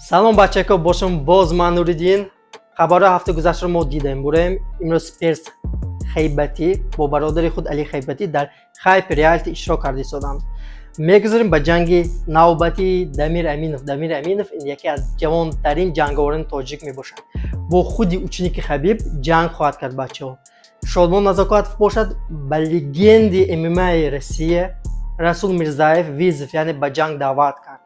Салом, бачако, бо шумо боз ман, Нуриддин. Хабарҳои ҳафтаи гузаштаро мо дидем бурем. Имрӯз Перс Хайбатӣ бо бародари худ Али Хайбатӣ дар Хайп Реалити иштирок карда истоданд. Мегузарем ба ҷанги навбатии Дамир Аминов. Дамир Аминов ин яке аз ҷавонтарин ҷанговарони тоҷик мебошад, бо худи ученики Хабиб ҷанг хоҳад кард, бачаҳо. Шодмон Назокатов бошад, ба легенди ММАи Россия Расул Мирзаев вызов, яъне ба ҷанг даъват кард.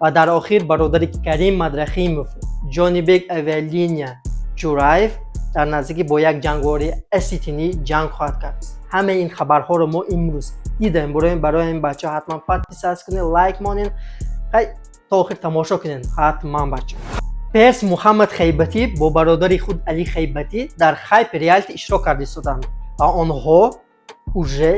Ва дар охир бародари Карим Мадрахимов, Ҷонибек Авиалиния Ҷураев, дар наздикӣ бо як ҷанговари осетинӣ ҷанг хоҳад кард. Ҳамаи ин хабарҳоро мо имрӯз дидем буроем. Барои ин, бачаҳо, ҳатман подписаться кунед, лайк монед, то охир тамошо кунед ҳатман, бачаҳо. Перс Муҳаммад Хайбатӣ бо бародари худ Али Хайбатӣ дар Хайп Реалити иштирок карда истоданд ва онҳо уже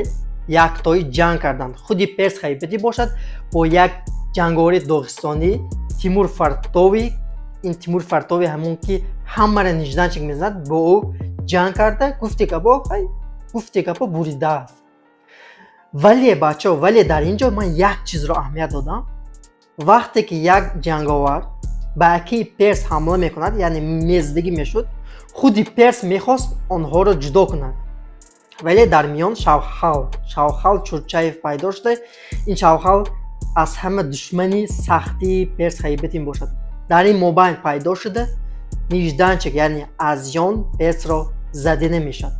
яктоӣ ҷанг карданд. Худи Перс Хайбатӣ бошад, бо як ҷанговари доғистонӣ, Тимур Фартови. Ин Тимур Фартови ҳамон ки ҳамаро нежданчик мезанад, бо ӯ ҷанг карда, гуфти гапо, гуфти гапо, буридааст. Вале, бачаҳо, вале дар ин ҷо ман як чизро аҳамият додам. Вақте ки як ҷанговар ба акии Перс ҳамла мекунад, яъне мездагӣ мешуд, худи Перс мехост онҳоро ҷудо кунад, вале дар миён Шавхал Чурчаев пайдо шуда. Ин Шавхал аз ҳама душмани сахтии Перс Хайбатин бошад. Дар ин мобайн пайдо шуда, нежданчик, яъне аз ён Персро зада намешавад.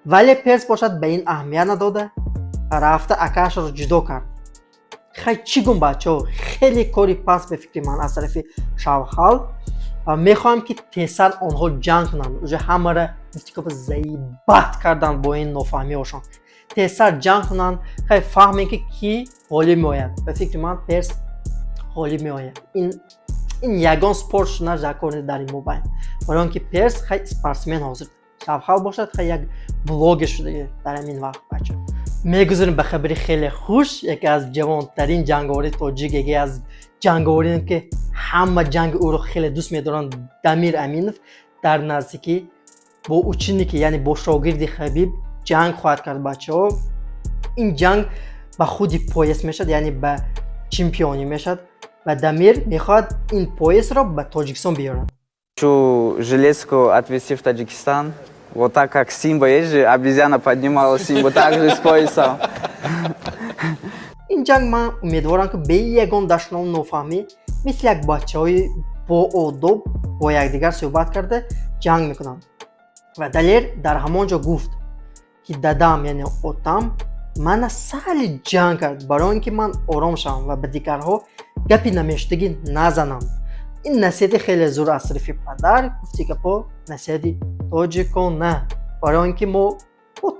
Вале Перс бошад, ба ин аҳамият надода, рафта акаашро ҷудо кард. Хай, чӣ гум, бачаҳо, хеле кори паст ба фикри ман аз тарафи Шавхал. Мехоҳам, ки тезтар онҳо ҷанг кунанд. Уже ҳамара гуфтикопа заебать карданд бо ин нофаҳмиҳошон. Тезтар ҷанг кунанд, хай, фаҳмем, ки кӣ ғолиб меояд. Ба фикри ман, Перс ғолиб меояд. Ин ягон спорт шуда жакор дар ин мобайн, барои он ки Перс хай спортсмен ҳозир, Шавхал бошад, хай, як блогер шуда дар ҳамин вақт. Бача, мегузарем ба хабари хеле хуш. Яке аз ҷавонтарин ҷанговари тоҷик, яке аз ҷанговарине, ки ҳама ҷанги ӯро хеле дӯст медоранд, Дамир Аминов дар наздикӣ бо ученики, яъне бо шогирди Хабиб ҷанг хоҳад кард. Бачаҳо, ин ҷанг ба худи пояс мешавад, яъне ба чемпионӣ мешавад, ва Дамир мехоҳад ин поясро ба Тоҷикистон биёрад. Хочу железку отвезти в Таджикистан. Вот так, как Симба есть же, обезьяна поднимала Симбу, так же с поясом. Ин ҷанг, ман умедворам, ки бе ягон дашному нофаҳмӣ, мисли як бачаҳои боодоб бо якдигар суҳбат карда ҷанг мекунанд. Ва Далер дар ҳамон ҷо гуфт, ки дадам, яъне отам, мана сали ҷанг кард, барои он ки ман ором шавам ва ба дигарҳо гапи намешудагӣ назанам. Ин насиҳати хеле зур аз тарафи падар, гуфти гапо, насиҳати тоҷикона, барои он ки мо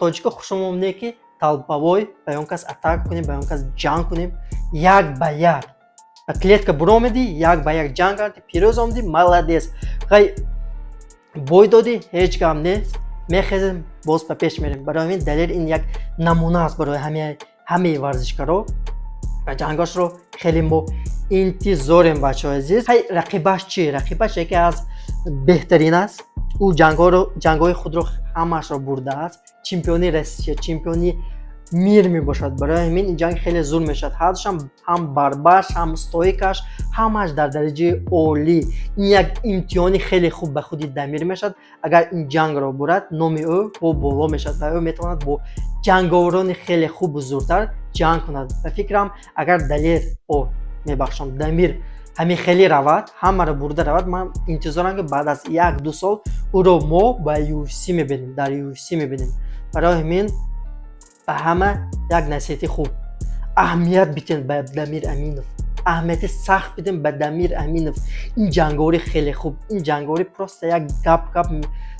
тоҷико хушомон не, ки толповой ба он кас атака кунем, ба он кас ҷанг кунем. Як ба як ба клетка буромедӣ, як ба як ҷанг кардӣ, пирӯз омадӣ, молодец. Хай, бой додӣ, ҳеҷ гап нест, мехезем, боз ба пеш мерем. Барои ҳамин Далер ин як намуна аст барои ҳамаи варзишгаро ва ҷангошро хеле мо интизорем, бачаҳои азиз. Хай, рақибаш чӣ? Рақибаш яке аз беҳтарин аст. Ӯ ҷангҳои худро ҳамаашро бурдааст, чемпиони Россия, чемпиони мир мебошад. Барои ҳамин ин ҷанг хеле зур мешавад. Ҳардушам ҳам борьбаш, ҳам стойкаш, ҳамааш дар дараҷаи олӣ. Ин як имтиҳони хеле хуб ба худи Дамир мешавад. Агар ин ҷангро бурад, номи ӯ бо боло мешавад ва ӯ метавонад бо ҷанговарони хеле хубу зуртар ҷанг кунад. Ба фикрам, агар Далер, о, мебахшам, Дамир ҳамин хеле равад, ҳамаро бурда равад, ман интизорам, ки баъд аз 1-2 сол ӯро мо ба UFC мебинем, дар UFC мебинем. Барои ҳамин ба ҳама як насиҳати хуб: аҳамият бидем ба Дамир Аминов, аҳамияти сахт бидем ба Дамир Аминов. Ин ҷанговари хеле хуб, ин ҷанговари просто як гап гап,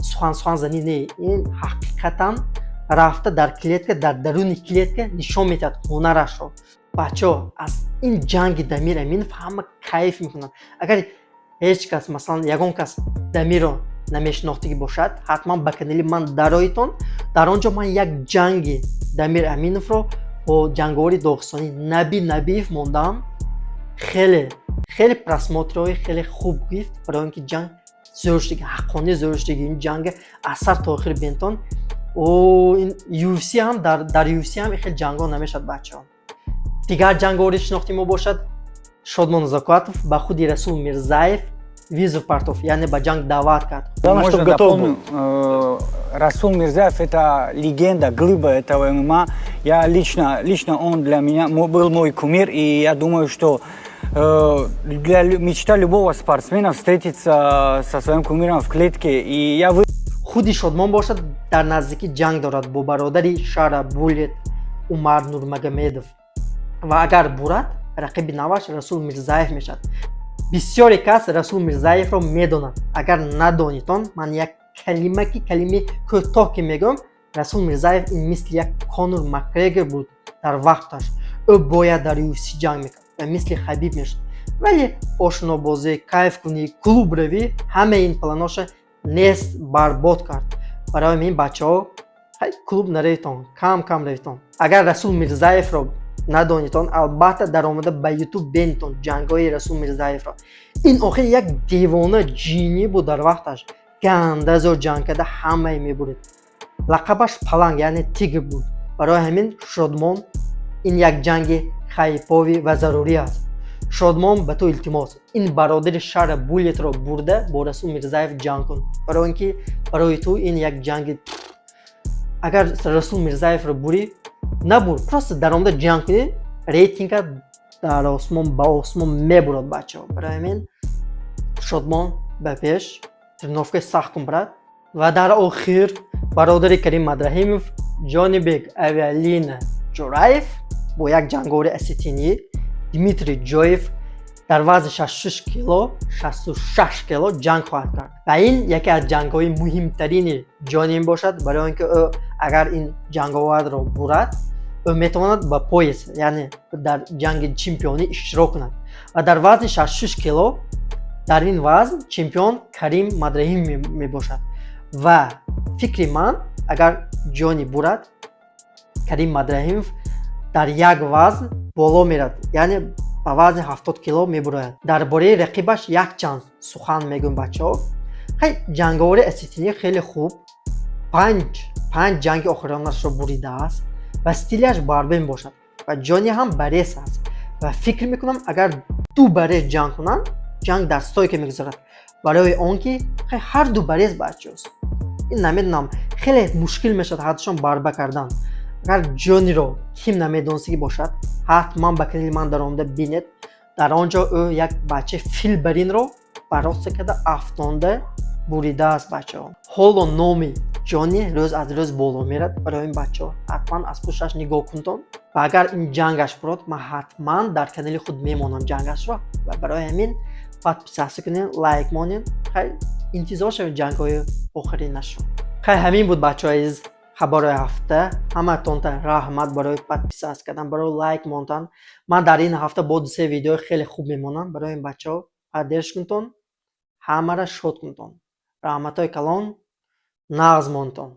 сухан сухан занӣ не, ин ҳақиқатан рафта дар клетка, дар даруни клетка нишон медиҳад ҳунарашро. Бачаҳо, аз ин ҷанги Дамир Аминов ҳама кайф мекунанд. Агар ҳеҷ кас, масалан, ягон кас Дамирро намешинохтагӣ бошад, ҳатман ба канали ман дароитон. Дар он ҷо ман як ҷанги Дамир Аминовро бо ҷанговари доғистонӣ Наби Набиев мондам. Хеле хеле просмотрҳои хеле хуб гирифт, барои он ки ҷанг Зӯр шудиги, ҳаққонӣ зӯр шудиги. Ин ҷанги аз сар то охир бентон. О, ин UFC ҳам, дар UFC ҳам хеле ҷангҳо намешавад, бачаҳо. Дигар ҷанговари шинохти мо бошад, Шодмон Закотов ба худи Расул Мирзаев вызов партофт, яъне ба ҷанг даъват кард. Главное, Можно чтобы готов был. Дополню? Расул Мирзаев – это легенда, глыба этого ММА. Я лично он для меня был мой кумир, и я думаю, что мечта любого спортсмена встретиться со своим кумиром в клетке. И я вы Худи Шодмон бошад, дар наздикӣ ҷанг дорад бо бародари Шара Булет, Умар Нурмагомедов, ва агар бурад, рақиби наваш Расул Мирзаев мешавад. Бисёре кас Расул Мирзаевро медонад. Агар надонитон, ман як калима ки калимаи кӯтоҳ ки мегӯям: Расул Мирзаев ин мисли як Конор Макгрегор буд дар вақташ. Ӯ бояд дар UFC ҷанг мекард ва мисли Хабиб мешуд, вале ошнобозӣ, кайфкунӣ, клуб равӣ, ҳамаи ин планоша нест барбод кард. Барои ин, бачаҳо, клуб наравитон, кам кам равитон. Агар Расул Мирзаевро надонитон, албатта даромада ба Ютуб бинитон ҷангҳои Расул Мирзаевро. Ин охир як девона, ҷинӣ буд дар вақташ, ганда зор ҷанг карда, ҳамае мебурид. Лақабаш Паланг, яъне тигр буд. Барои ҳамин, Шодмон, ин як ҷанги хайповый ва зарурӣ аст. Шодмон, ба ту илтимос, ин бародари Шара Булетро бурда, бо Расул Мирзаев ҷанг кун, барои ин ки барои ту ин як ҷанги. Агар Расул Мирзаевро бурӣ, набур, просто даромада ҷанг кунӣ, рейтинга дар осмон ба осмон мебурад, бачаҳо. Барои ҳамин, Шодмон, ба пеш, тренировкаи сахт кун, брат. Ва дар охир бародари Карим Мадрахимов, Ҷонибек Авиалина Ҷураев бо як ҷанговари осетинӣ, Дмитрий Ҷоев, дар вазни 66 кило, 66 кило ҷанг хоҳад кард ва ин яке аз ҷангҳои муҳимтарини Ҷони бошад, барои он ки ӯ агар ин ҷанговарро бурад, ӯ метавонад ба пояс, яъне дар ҷанги чемпионӣ иштирок кунад. Ва дар вазни 66 кило, дар ин вазн чемпион Карим Мадрахим мебошад. Ва фикри ман, агар Ҷони бурад, Карим Мадрахимов дар як вазн боло мерад, яъне ба вазни 70 кило мебурояд. Дар бораи рақибаш якчанд сухан мегӯем, бачаҳо. Хай, ҷанговари осетинӣ хеле хуб, панҷ ҷанги охиронашро буридааст ва стилаш борьба мебошад ва Ҷони ҳам борец аст. Ва фикр мекунам, агар ду борец ҷанг кунанд, ҷанг дар стойка мегузарад, барои он ки хай, ҳар ду борец, бачаост. Ин намедонам, хеле мушкил мешавад ҳардушон борьба кардан. Агар Ҷониро ким намедонистагӣ бошад, ҳатман ба канали ман даромада бинед. Дар он ҷо ӯ як бачаи филбаринро бароста карда, афтонда буридааст, бачаҳо. Ҳоло номи Ҷони рӯз аз рӯз боло мерад. Барои ин, бачаҳо, ҳатман аз пушташ нигоҳ кунтон. Ва агар ин ҷангаш бурод, ман ҳатман дар канали худ мемонам ҷангашро. Ва барои ҳамин подписаться кунед, лайк монед. Хай, интизор шавед ҷангҳои охиринашро. Хай, ҳамин буд, бачаҳои азиз, хабарҳои ҳафта. Ҳаматонта раҳмат барои подписаться кардан, барои лайк мондан. Ман дар ин ҳафта бо дусе видеои хеле хуб мемонам. Барои ин, бачаҳо, поддержка кунтон, ҳамаро шод кунтон. Раҳматҳои калон, нағз монтон.